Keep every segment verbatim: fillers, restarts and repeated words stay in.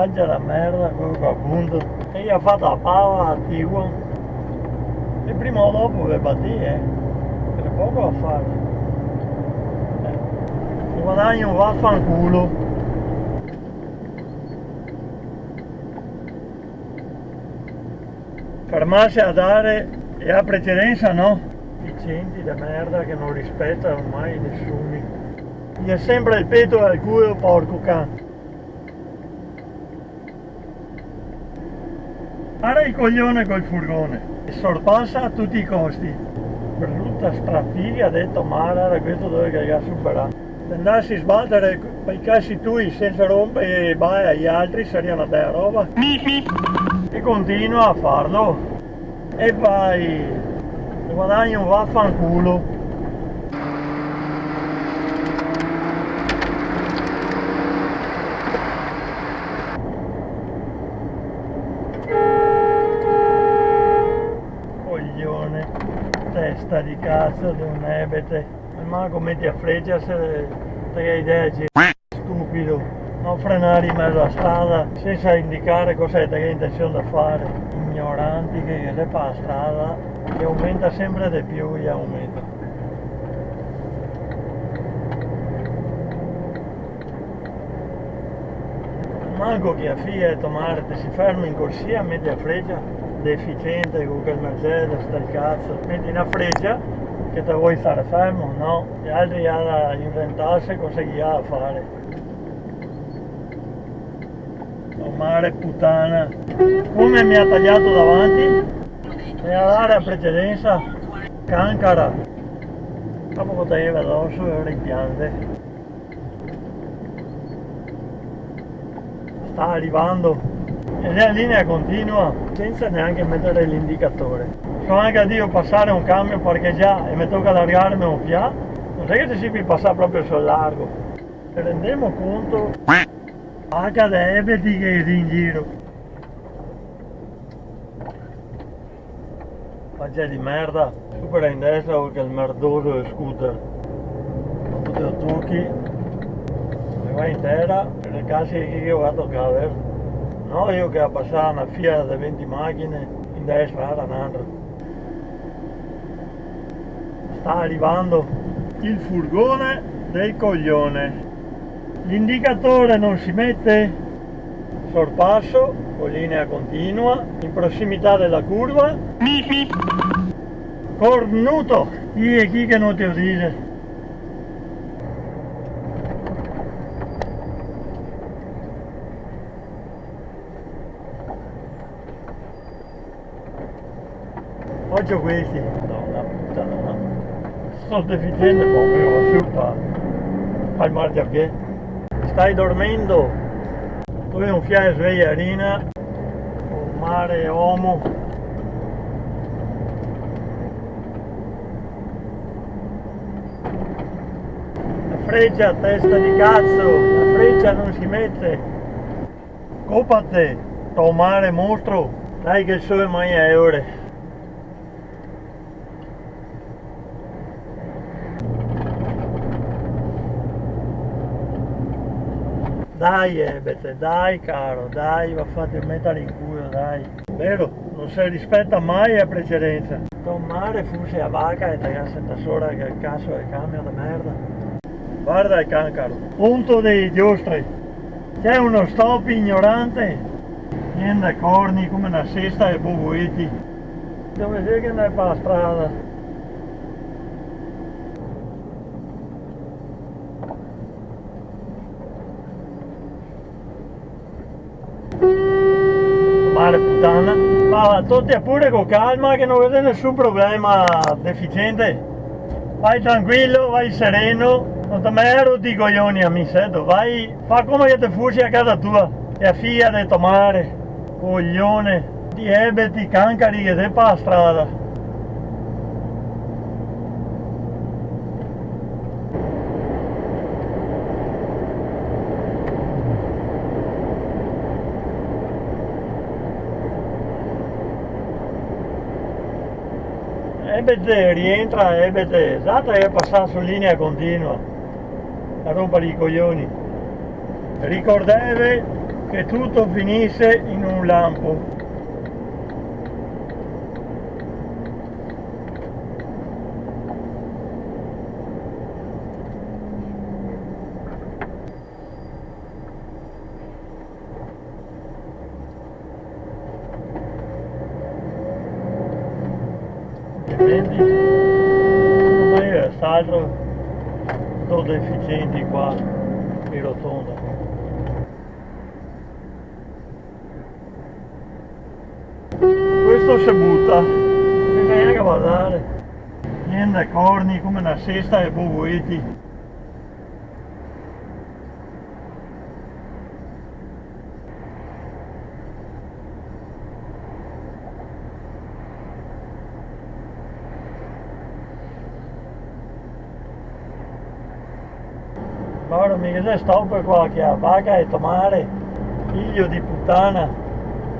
Mangia la merda, quelo qua, apunto. E i ga fato la pava, a Tiguan. E prima o dopo ve batì, eh. Ghe n'è poco da fare. Eh. Guadagno, vafanculo. Fermarse a dare e a precedensa, no? I centi de merda che no rispeta ormai nesuni. I ga sempre el peto al culo, porco can. Ara el coglione col furgone, e sorpasa a tuti i costi. Bruta strafiga de tomare, ara questo dove che ga superà. Se ndasi sbatere i casi tui sensa rompe e bae ai altri, saria na bela roba. E continua a farlo. E vai, guadagno, vafanculo. Coglione, testa di cazzo de un ebete. E manco meti a frecia se te ga idea de... Stupido, no frenare in mezo a strada sensa indicare cosa che te ga intension de fare. Ignoranti che, che ghe xe pa la strada, che aumenta sempre de più, che aumenta. Manco che a fia de tomare, te si fermo in corsia, meti a frecia, deficiente, co quel Mercedes, sta el cazo, meti na frecia che te vol stare fermo, no? I altri i ga da inventarse cosa che i ga da fare. O mare putana. Come me ga taglià davanti? Me ga dà la precedensa. Cancara. Dopo che te ghe va doso e ora i piante. Sta rivando. E xe a linea continua, sensa gnanca metare l'indicatore. So anca io pasare un camion parchegià e me toca largarme un fià. No xe che te si pol pasar proprio sul largo. Rendemo conto, vaca de ebeti che xe in giro. Facia de merda, supera in destra co quel merdoso de scooter. Dopo te lo tochi, e va in tera, e le case che, che va a tocar, vero? No, io che ga pasà na fila de venti machine, in destra, ara n'altra. Sta rivando el furgone del coglione. L'indicatore no se mete. Sorpaso, co linea continua, in prosimità de la curva. Cornuto! Chi xe chi che no te lo dixe? Ocio questi, madona putana. So deficiente proprio, su pa, pa el marciapiè. Stai dormendo? Tu xe un fià de svegliarina. O mare, omo. La frecia, testa de cazo, la frecia no se mete. Copate, tomare mostro, dai che el sole magna e ore. Dai, ebete, dai, caro, dai, va fate metare in culo, dai. Vero? No se rispeta mai a precedensa. Tomare fuse a vaca e te ga sentà sora che cazo de camion de merda. Varda el cancaro. Punto de giostre. Xe uno stop ignorante. Pien de corni come na sesta de boboeti. Dove xe che ndè pa la strada? Mare putana. Ma totea pure co calma che no ghe xe nesun problema, deficiente. Vai tranquilo, vai sereno, no te me roto i coglioni a mi, sento, vai, fa come che te fusi a casa tua, e a fia de to mare, coglione, ti ebeti cancari che xe pa la strada. Ebete, rientra, ebete, esata, xe pasà su linea continua. A rompare i coglioni. Ricordeve, Che tuto finise in un lampo. Altrimenti, no me resta altro, do deficienti qua in rotonda. Questo se buta, bisogna che vardare. Gnente corni, come na sesta de bovoeti. Varda, mi ghe xe stop qua, che a vaca de to mare, figlio di puttana,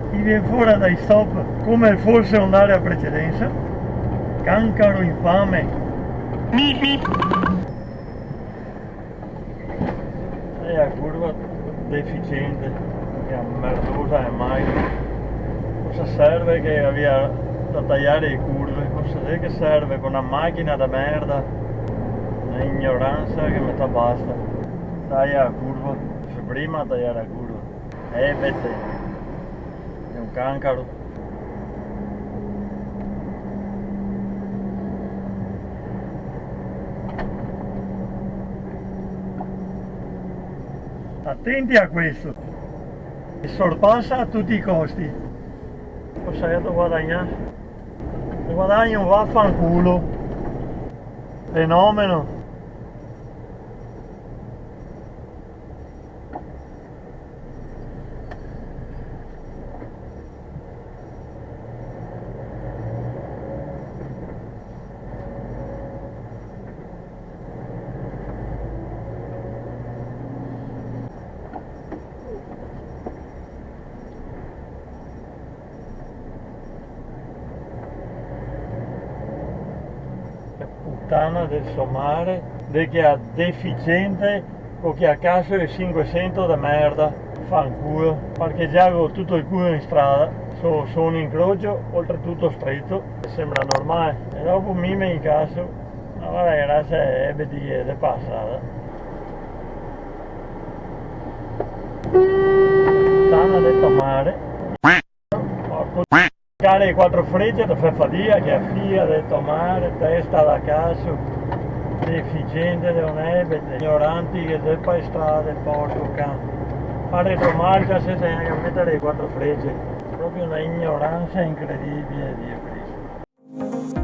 ti vien fora dai stop come fose andare a precedensa, cancaro infame. E a curva deficiente, che merdosa de machina. Cosa serve che gavia da taiare e curve? Cosa xe che serve co na machina de merda? Na ignoransa che me sta basta. Taia a curva, fè prima a taiare a curva. Ebete, xe un cancaro. Atenti a questo. E sorpasa a tuti i costi. Cosa xe da guadagnare? Guadagno un vafanculo. Fenomeno. Che putana de so mare, de che a deficiente co che a caso de sinquesento de merda. Fanculo, parchegiago tuto el culo in strada, so, so un incrocio, oltretuto streto, sembra normale. E dopo mi me incaso, ma varda che raza de ebeti de pasada. Putana de to mare. Porco. Care quatro frece, te fè fadiga, che a fia de to mare, testa da caso, deficiente de un ebete, ignoranti che xe pa e strade, porco can. Fa retromarcia sensa gnanca metare quatro frece. Proprio na ignoransa incredibile, Dio Cristo.